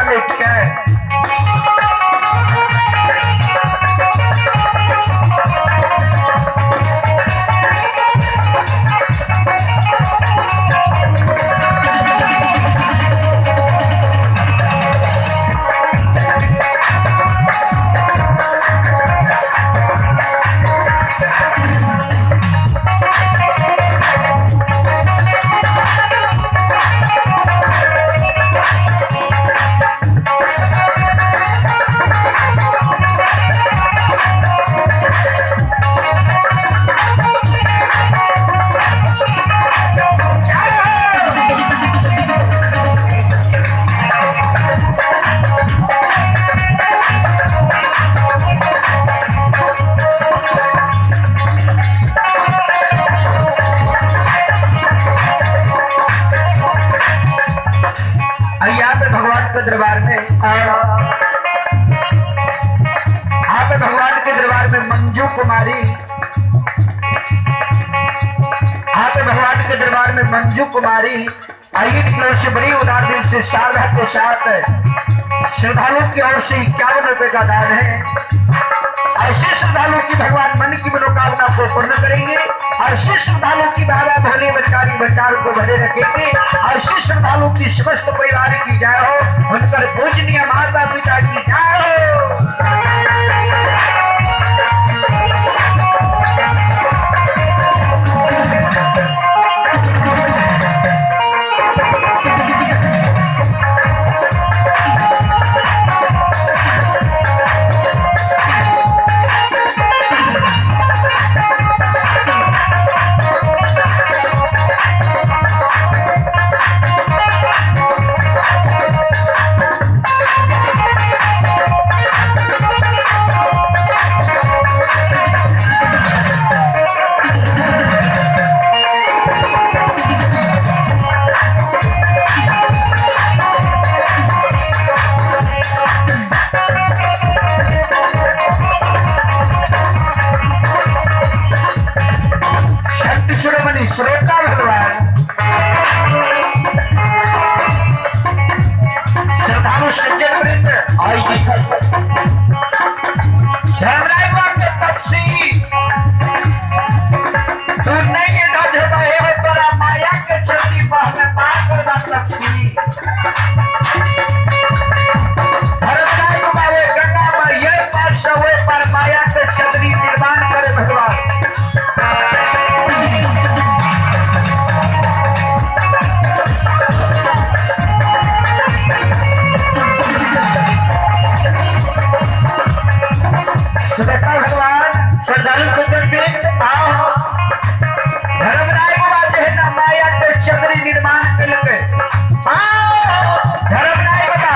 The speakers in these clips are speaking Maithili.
लेके दरबार में आप भगवान के दरबार में मंजू कुमारी, आप भगवान के दरबार में मंजू कुमारी आइए की ओर से बड़ी उदार दिल से श्रद्धा के साथ श्रद्धालु की ओर से 51 रुपए का दान है। ऐसे श्रद्धालु की भगवान मन की मनोकामना को पूर्ण करेंगे। ऐसे श्रद्धालु की बाबा भोले भंडारी भंडार को भरे रखेंगे। ऐसे श्रद्धालु की समस्त परिवार की जय हो, उनकर पूजनीय माता पिता की जय हो। श्रोता भगवान श्रद्धालु सज्जन वृंद आई धर्मराय के तपसी तू नहीं तोरा माया के चलती में पार करबा तपसी। धर्मराय बाबा गंगा पर ये पार सवे पर माया के चलती निर्माण करे भगवान। भगवान श्रद्धालु सज्जन वृंद आओ धर्मराय बाबा जो है ना माया के चंद्री निर्माण कर आओ धर्मराय बाबा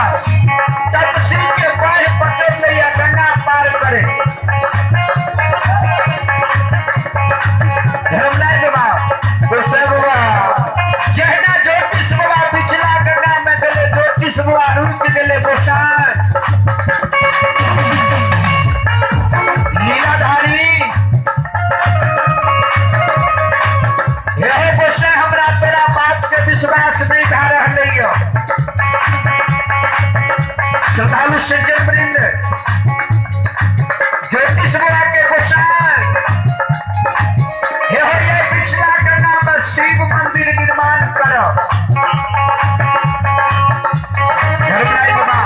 तपसी के बाह पकड़ ले या गंगा पार करे। धर्मराय बाबा गोसाई बाबा जहना ज्योतिष बाबा पिछला गंगा में गले ज्योतिष बाबा रुक गले गोसाई लीलाधारी यह गोसाई हमरा तेरा बात के विश्वास नहीं भा रहलै यो। श्रद्धालु सज्जन वृंद ज्योतिष बाबा के गोसाई यह पिछला गंगा में शिव मंदिर निर्माण करो। धर्मराय बाबा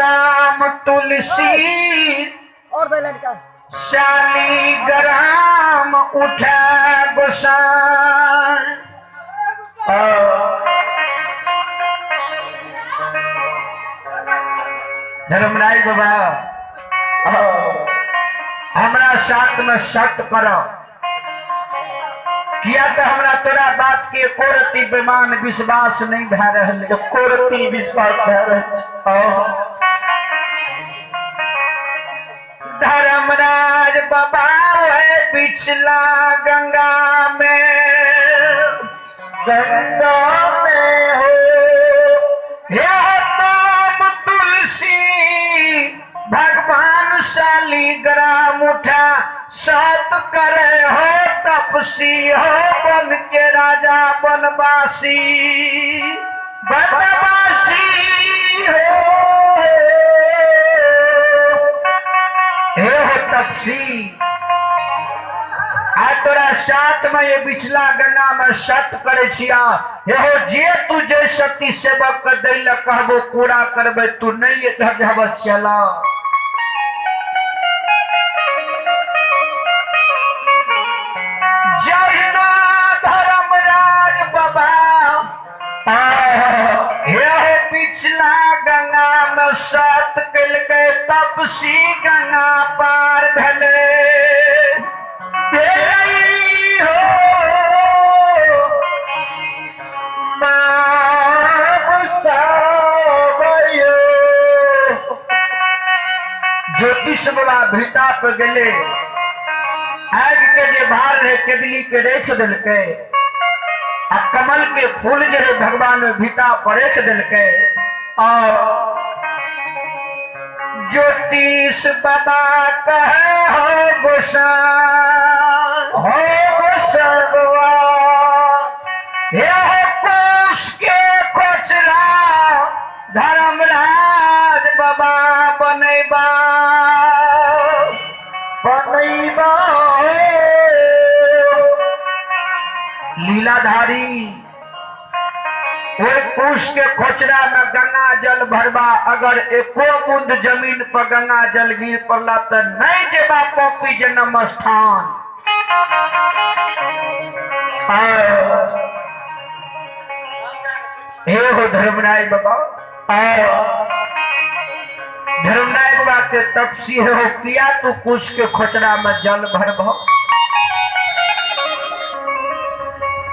राम तुलसी और दो लाइन का शालिग्राम उठा गोसाई। धर्मराय बाबा हमरा साथ में सत करो, किया तो हमरा तोरा बात के एको रत्ती बेमान विश्वास नहीं भए रहल, एको रत्ती विश्वास भए रहल। धर्मराज बाबा है पिछला गंगा में, गंगा में हो राम तुलसी भगवान शालिग्राम उठा सत करे हो तपसी हो बन के राजा बनवासी, बनवासी हो हे हो तपसी। आ तोरा साथ में ये बिचला गंगा में सत करे छिया, हे हो जे तू जे शक्ति सेवक के दैल कहबो पूरा करबे, तू नहीं इधर जाब चला। जहिना धर्मराज बाबा हे हो पिछला गंगा में सत कलकै तपसी गंगा पार भेले हो ज्योतिष बाबा भीता पर गेले, आग के जे भार रहे केदली के रेख दिलकै, आ कमल के फूल जे रहे भगवान भीता पर रेख दिलकै। और ज्योतिष बाबा कहे हो गोसाई, हो गोसाई, हे हो कुश के कोचरा धर्मराज बाबा बनैबा, बनैबा। लीलाधारी ओहि कुश के खोचरा में गंगा जल भरबा, अगर एको बूंद जमीन पर गंगा जल गिर पड़ला तो नहीं जेबा पॉपी जन्म स्थान। हे हो धर्मराय बाबा, धर्मराय बाबा के तपसी हो किया तू कुश के खोचरा में जल भरबो।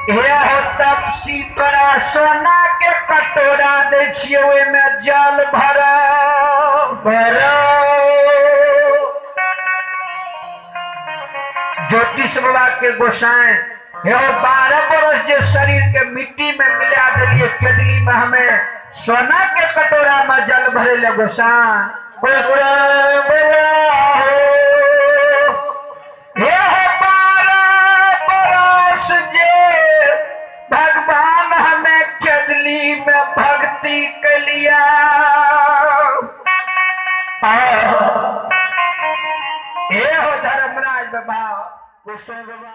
हे हो तपसी तोरा सोना के कटोरा दै छियै, ओहिमे जल भरा भरा। ज्योतिष बाबा के गोसाई हे हो 12 बरस जे शरीर के मिट्टी में मिला दिलिए केदली में, हमें सोना के कटोरा में जल भरे ले गोसाई। गोसाई बाबा हे हो 12 बरस जे भगवान हमें केदली में भक्ति के लिया। हे हो धर्मराज बाबा गोसाई बाबा।